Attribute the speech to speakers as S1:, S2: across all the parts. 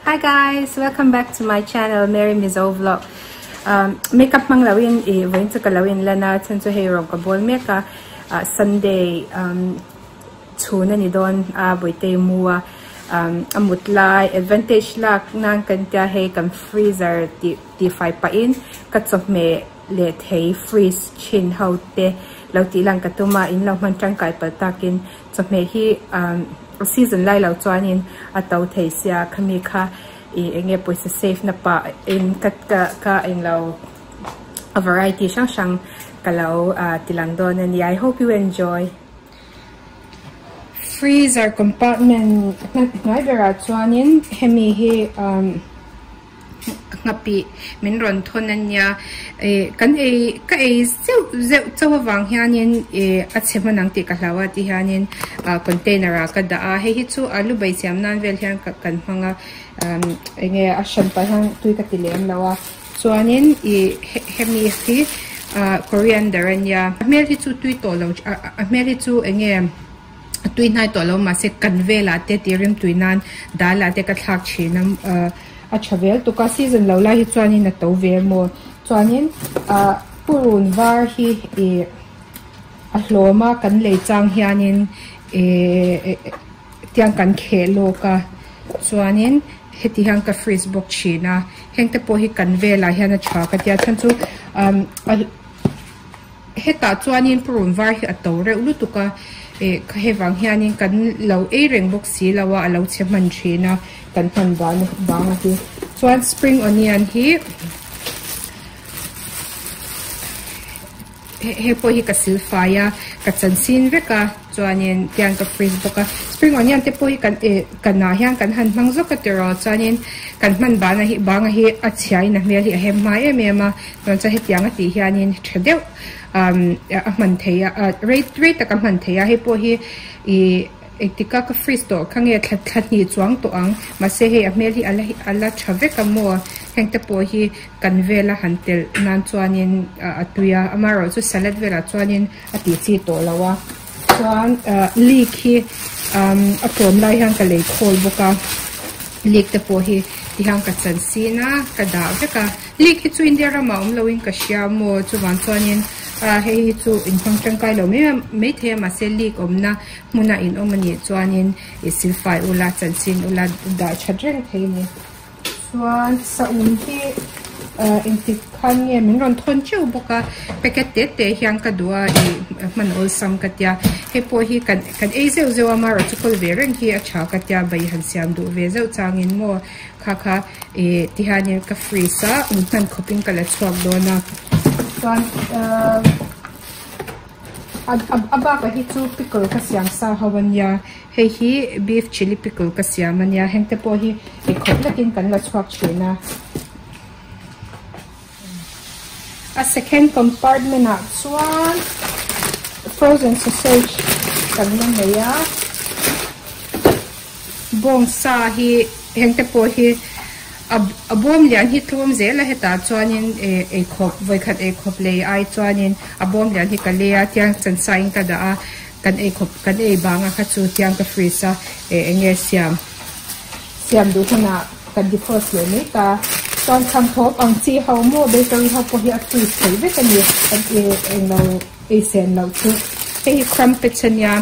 S1: Hi guys, welcome back to my channel Mary Mizo Vlog. Um, makeup hmang lo in i vawiin chu ka lo in lan a, chhan chu hei rawng ka bawl mek a, ah Sunday um chhun a ni dawn a Bawitei mu a, um a mut lai advantage lak nan kan tia hei kan freezer tih tihfai pahin ka chawhmeh leh thei freeze thin ho te lo tih lan ka tum a, in lo hman tangkai palh takin chawhmeh hi umm season lai lo chuanin a to thei sia khami kha ih eng nge pawisa save na pah in ka ka ka englo a variety hrang hrang ka lo ah ti lang dawn a ni I hope you enjoy. Freezer compartment hnuai berah chuanin hemi hi umm. Nghapih min rawn thawn a nia ih kan ei ka ei zeuh zeuh chauh avang hianin ih a chhe hman ang tih ka hlau a ti hianin ah container ah ka dah a hei hi chu alu bai siam nan vel hian ka kan hmang a umm eng nge a hran pah hian tui ka ti lem lo a chuanin ih hemi hi ah coriander a nia a hmel hi chu tui tawh lo a hmel hi chu eng nge. a tui hnai tawh lo mahse kan velah te tih rim tui nan dal ah te ka thlak thin a ah a tha vel tuk a season lo lai hi chuanin a to ve maw chuanin ah purun var hi ih a hlawm a kan lei chang hianin ihh tiang kan kheh lawk a chuanin heti hian ka freeze bawk thin a heng te pawh hi kan velah hian a tha ka tia chhan chu ah. Hetah chuanin purun var hi a to reuh lutuk a, eh kha hevang hianin kan lo ei reng bawk si lo a, a lo chhe hman thin a, kan hman ban bang a hi. Chuan spring onion hi he pawh hi ka sil fai a, ka chan sin vek a, chuanin tiang ka freeze bawk a. Spring onion te pawh hi kan eh kanah hian kan han hmang zawk a tiraw chuanin kan hman bana hi banga hi a chhiain a hmel hi a hem hma em em a. Chuan chuan hetiang a tih hianin tha deuh umm a hman theih a ah rei rei tak a hman theih a hei pawh hi ih engtika ka freeze tawh kha nge thla thla hnih chuang tawh ang mahse hei a hmel hi ala a la tha vek a maw heng te pawh hi kan vela han telh nan chuanin a tui a amaherawhchu salad velah chuanin a tih chi tawh lo a chuan ah leek hi umm a tlawm lai hian ka lei khawl bawk a leek te pawh hi tihian ka chan sin a ka dah vek a leek hi chu India ramah awm loin ka hria maw chuvang chuanin ah hei hi chu inhmang tangkai lo mai maithei a mahse leek awmna hmuna in awm anih chuanin ih silfai ula chan sin ula dah that reng thei a ni. Chuan saum hi ah engtik khan nge min rawn thawn teuh bawk a packet te te hian ka duh a ih hman awlsam ka tia hei pawh hi kan kan ei zeuh zeuh a amaherawhchu kawl ve reng hi a tha ka tia bai han siam duh ve zeuh changin maw kha kha ih ti hianin ka freeze a min hman khawpin ka la chhuak dawn a chuan ah. A bakah hi chu pickle ka siam sa ho a nia hei hi beef chilli pickle ka siam a nia heng te pawh hi eikhawp lekin kan la chhuak thin a. A second compartment ah chuan frozen sausage kan la nei a bawngsa hi heng te pawh hi. A bawm lian hi tlawm zel a hetah chuanin eh eikhawp vawikhat eikhawp lei ai chuanin a bawm lian hi ka lei a tiang chansa in ka dah a kan eikhawp kan ei bang a kha chu tiang ka freeze a eh eng nge siam siam duh hunah kan defrost leh mai ta chuan chhangthawp ang chi ho maw bakery ho pawh hi a freeze theih vek a ni kan eh englo ei sen loh chu hei hi crumpets a nia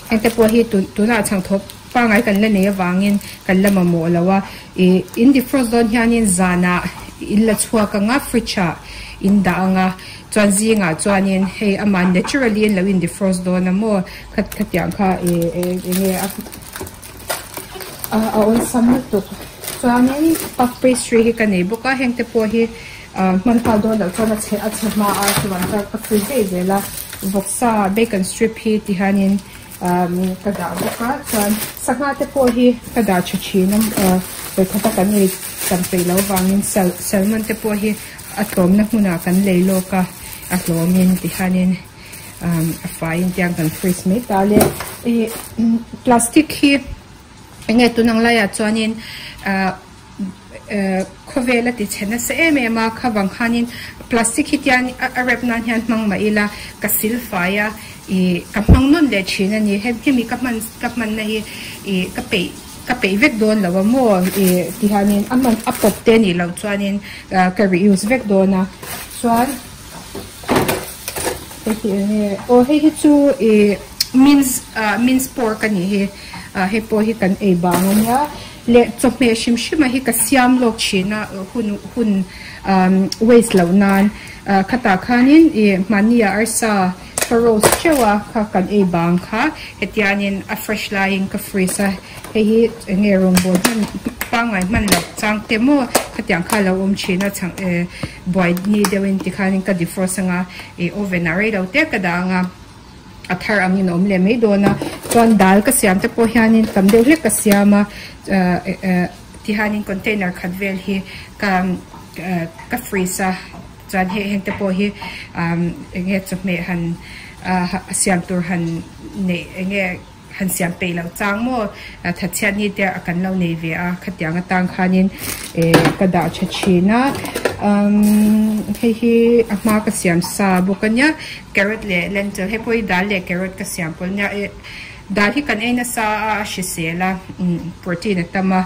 S1: heng te pawh hi tun tunah chhangthawp. Pangai kan la nei avangin kan la mamawh lo a, ih in defrost dawn hianin zanah in la chhuak anga fridge ah in dah anga chuan zingah chuanin hei amah naturally in lo in defrost dawn a maw kha khatiang kha ih eng nge a a awlsam lutuk chuanin puff pastry hi ka nei bawk a heng te pawh hi ah hman nghal dawn loh chuan a chhe a chhe hma a chuvang chuan ka freeze daih zel a vawksa bacon strip hi ti hianin. Ka dah bawk a chuan sangha te pawh hi ka dah tha thin a vawikhat a kan ei tam peih loh avangin salmon te pawh hi a tlawmna hmunah kan lei lawk a a hlawmin tihianin a faiin tiang kan freeze mai ta le ih plastic hi eng nge tun ang laiah chuanin ah khawvel a ti chhe nasa em em a kha vang khanin plastic hi tian a rep nan hian hmang mah ila ka sil fai a ih ka hmang nawn leh thin a ni hemi ka hman ka hmanna hi ih ka peih. ka peih vek dawn lo a maw ih ti hianin a hman a pawp te nih loh chuanin ah ka reuse vek dawn a chuan hei hi eng nge aw hei hi chu ih mince ah mince pork a nih hi ah hei pawh hi kan ei bang a nia leh chawhmeh hrim hrim ah hi ka siam lawk thin a hun hun ah waste loh nan ah khatah khanin ih mahni ah arsa ka roast teuh a kha kan ei bang kha hetianin a fresh laiin ka freeze a hei hi eng nge rawngbâwl hman pangngai hman loh chang te maw khatiang kha a lo awm thin a chhang eh buai ni deuhin tikhanin ka defrost anga ih oven ah rei lo te ka dah anga a thar angin a awm leh mai dawn a chuan dal ka siam te pawh hianin tam deuh hlek ka siam a ah eh tihianin container khat vel hi ka ka freeze a. Chuan hei heng te pawh hi eng nge chawhmeh han siam tur han neih eng nge han siam peih loh chang maw thatchhiat ni te a kan lo nei ve a khatiang atang khanin ka dah tha thin a hei hi a hma ka siam sa bawk a nia carrot leh lentil hei pawh hi dal leh carrot ka siam pawlh nia. Dal hi kan ei nasa a, a hrisel a, protein a tam a,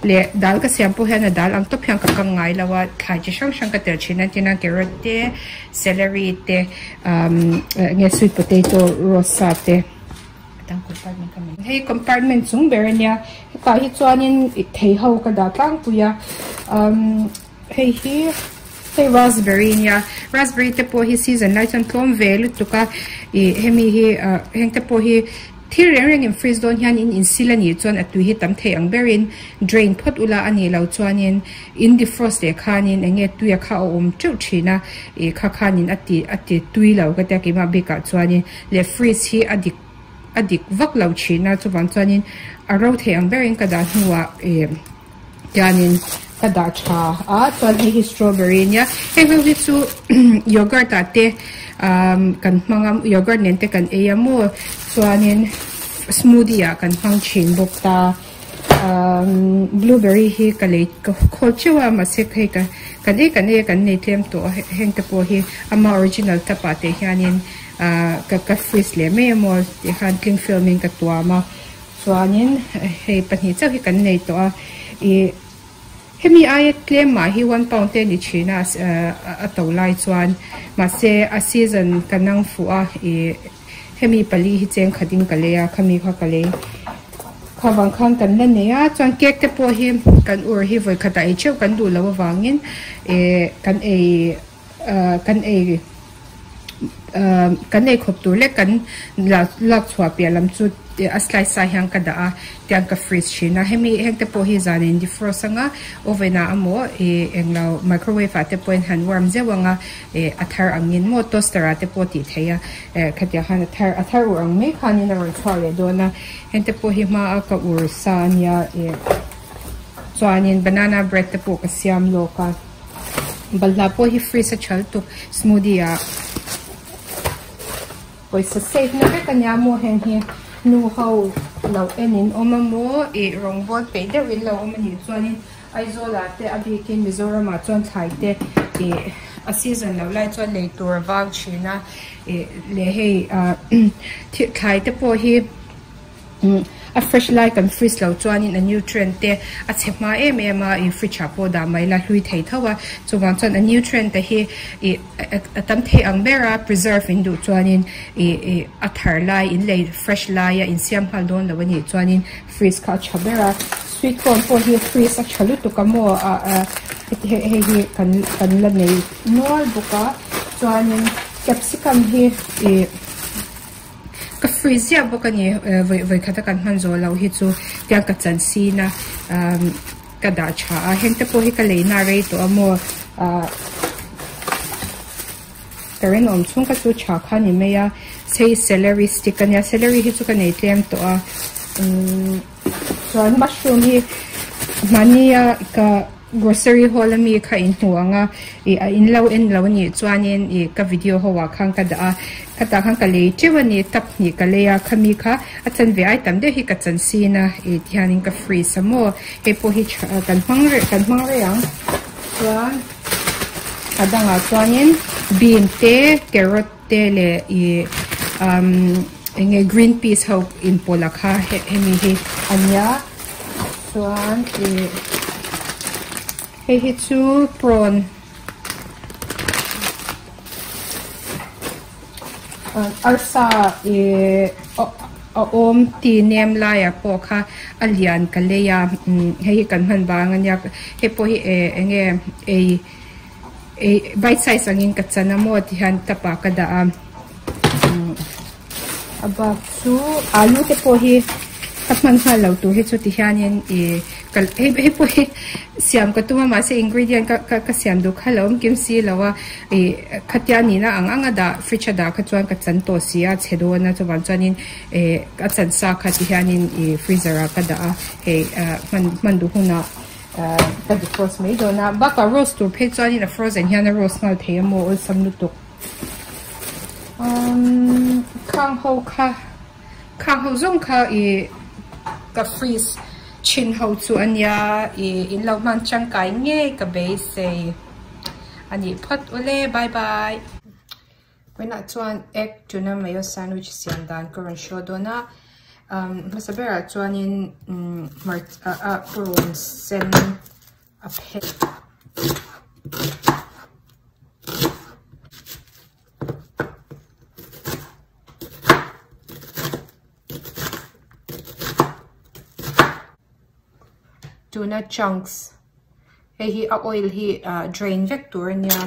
S1: leh dal ka siam pawh hian a dal ang tawp hian ka kang ngai lo a, thlai chi hrang hrang ka tel thin a, tin a carrot te, celery te, enge sweet potato roast sa te. Hei compartment chung ber a nia, hetah hi chuanin thei ho ka dah tlangpui a, hei hi hei raspberry a nia, raspberry te pawh hi season lai chuan tlawm ve lutuk a ih hemi hi ah heng te pawh hi thil reng reng in freeze dawn hian in insil a nih chuan a tui hi tam thei ang berin drain phawt ula a nih loh chuanin in defrost leh khanin eng nge tui a kha a awm teuh thin a ih kha khanin a ti a ti tui lo ka tia keimah bikah chuanin leh freeze hi a dik a dik vak lo thin a chuvang chuanin a ro thei ang berin ka dah hnuah ih. Tianin ka dah tha a chuan hei hi strawberry ania heng ho hi chu yogurt ah te umm kan hmang a yogurt nen te kan ei a maw chuanin smoothie ah kan hmang thin bawk ta umm blueberry hi ka lei ka khawl teuh a mahse hei ka kan ei kan ei a kan nei tlem tawh a heng te pawh hi ama original tap ah te hianin ah ka ka freeze leh mai a maw tikhan cling film in ka tuam a. Chuanin hei pahnih chauh hi kan nei tawh a, ih hemi aia tlem mah hi one pound te a ni thin a a to lai chuan mahse a season ka nang fuh a ih hemi pali hi cheng khat in ka lei a khami kha ka lei kha vang khan kan la nei a chuan cake te pawh hi kan ur hi vawi khatah ei theuh kan duh loh avangin ih kan ei kan ei kan ei khawp tur lek kan lak chhuah piah lam chu a slice ah hian ka dah a tiang ka freeze thin a hemi heng te pawh hi zan in defrost anga oven ah emaw ih englo microwave ah te pawhin han warm zeuh anga ih a thar angin maw toaster ah te pawh tih theih a eh khatiang khan a thar a thar ur ang mai khanin a rawn chhuak leh dawn a heng te pawh hi hma a ka ur sa ania ih chuanin banana bread te pawh ka siam lawk a. Balhla pawh hi freeze a thal tuk smoothie ah pawisa save na vek ania maw heng hi nu ho lo en in awm a maw ih rawngbawl peih deuh in lo awm anih chuanin Aizawl ah te a bikin Mizoram ah chuan thlai te ih a season loh lai chuan lei tur a vang thin a ih leh hei ah thlai te pawh hi. A fresh lai kan freeze loh chuanin a nutrient te a chhe hma em em a, ih fridge ah pawh dah mai la hlui thei tho a, chuvang chuan a nutrient te hi ih a tam thei ang ber a preserve in duh chuanin ih ih a thar lai in lei fresh laia in siam nghal dawn lo a nih chuanin freeze kha a tha ber a, sweet corn pawh hi freeze a tha lutuk a maw ah ah hei hei hi kan kan la nei nual bawk a chuanin capsicum hi ih. Ka free ziah bawk a ni vawi vawi khat a kan hman zawh loh hi chu tiang ka chan sin a ka dah tha a heng te pawh hi ka lei na rei tawh a maw ah ka rinawm chhung kha chu tha kha ni mai a hei celery stick a nia celery hi chu ka nei tlem tawh a umm chuan mushroom hi mahni a ka. Grocery haul ami kha in hmu ang a, ih a in lo en lo anih chuanin ih ka video ho ah khan ka dah a, khatah khan ka lei teuh a ni, tap hnih ka lei a, khami kha a chanve ai tam deuh hi ka chan sin a, ih tihianin ka freeze a maw, hei pawh hi tha kan hmang reh kan hmang reh ang chuan a dangah chuanin bean te carrot te leh ih umm eng nge green peas ho inpawlh a kha hemi hi a nia. Chuan ih hei hi chu prawn arsa ih a awm ti nem laiah pawh kha a lian ka lei a hei hi kan hman vang ania hei pawh hi eh eng nge ei ei bite size angin ka chan a maw ti hian tap ah ka dah a a bak chu alu te pawh hi ka hman nghal lo tur hi chu ti hianin ih ka hei hei pawh hi siam ka tum a mahse ingredient ka ka ka siam duh kha lo awm kim si lo a ih khatia nihna ang ang a dah fridge a dah kha chuan ka chan tawh si a chhe dawn a chuvang chuanin ih a chan sa kha ti hianin ih freezer ah ka dah a hei ah hman hman duh hunah ah ka defrost mai dawn a bakah roast tur phei chuanin a frozen hian a roast nghal thei a maw awlsam lutuk. Umm khang ho kha khang ho zawng kha ih ka freeze chhin ho chu a nia ih in lo hman tangkai ngei ka beisei a nih phawt ule bye bye. Vawiinah chuan egg tuna mayo sandwich siam dan ka rawn show dawn a umm hmasa berah chuanin umm hmarcha ah purun sen a phet. Tuna chunks hei hi a oil hi ah drain vek tur a nia.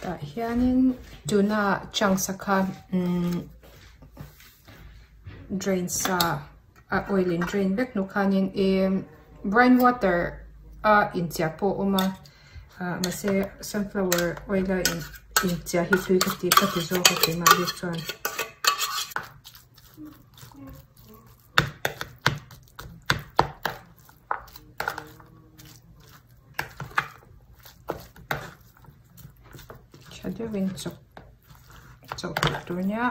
S1: Tah hianin tuna chunks a kha umm drain sa a oil in drain vek hnu khanin ihh brine water a inchiah pawh a awm a ah mahse sunflower oil a inchiah hi tui ka ti ka ti zawk a keimah bik chuan. Tha deuhin chawp chawh pawlh tur nia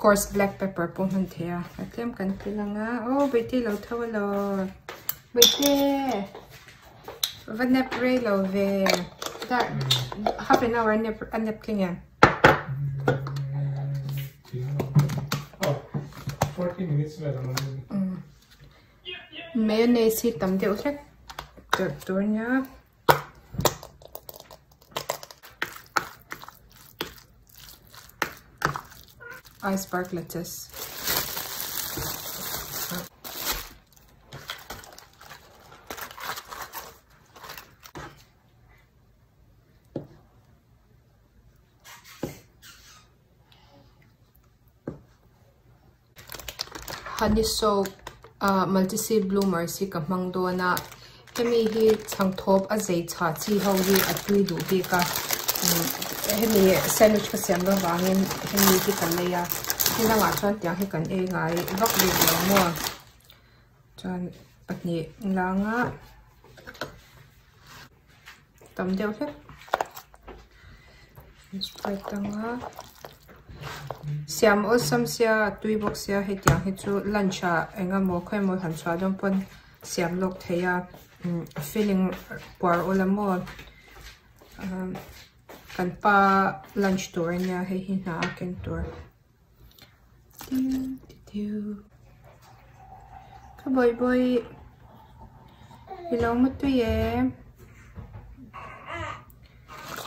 S1: coarse black pepper pawh hman thei a a tlem kan ti lang a aw bawihte lo tho alaw bawihte va nap rei lo ve half an hour a nap tling em. Mayonnaise hi tam deuh hlek telh tur ania iceberg lettuce. Honey soap ah multi seed bloomers hi ka hmang dawn a hemi hi chhangthawp a zei chhah chi ho hi a tui duh bik a hemi sandwich ka siam loh vangin hemi hi ka lei a hemi dangah chuan tiang hi kan ei ngai vak bik lo maw chuan pahnih langa tam deuh hlek sprite anga siam awlsam sia a tui bawk sia hetiang hi chu lunch ah eng emaw khaw emaw han chhuah dawn pawn siam lawk thei a a filling puar awl a maw kan pa lunch tur ania hei hi hna a ken tur. Ka bawih bawih i lo mu tui em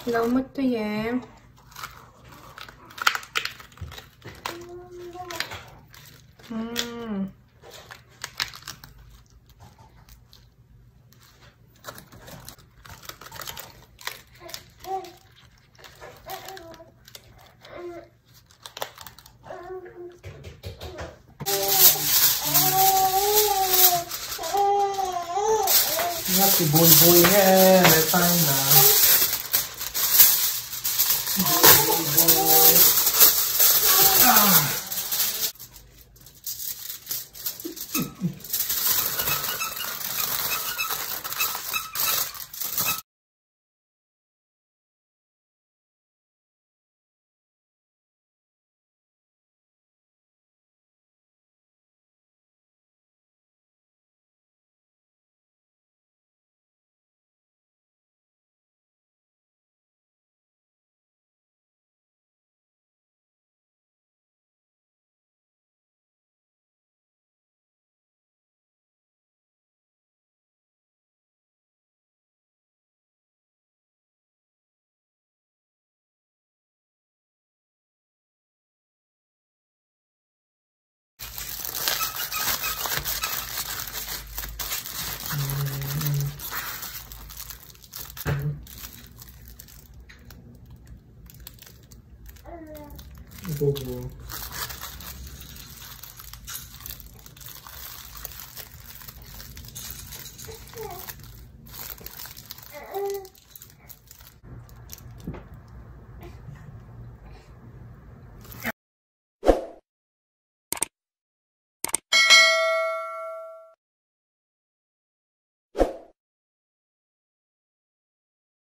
S1: i lo mu tui em.
S2: Nga ti bui bui nge le tai na. Bui bui. Ah. Bu bu.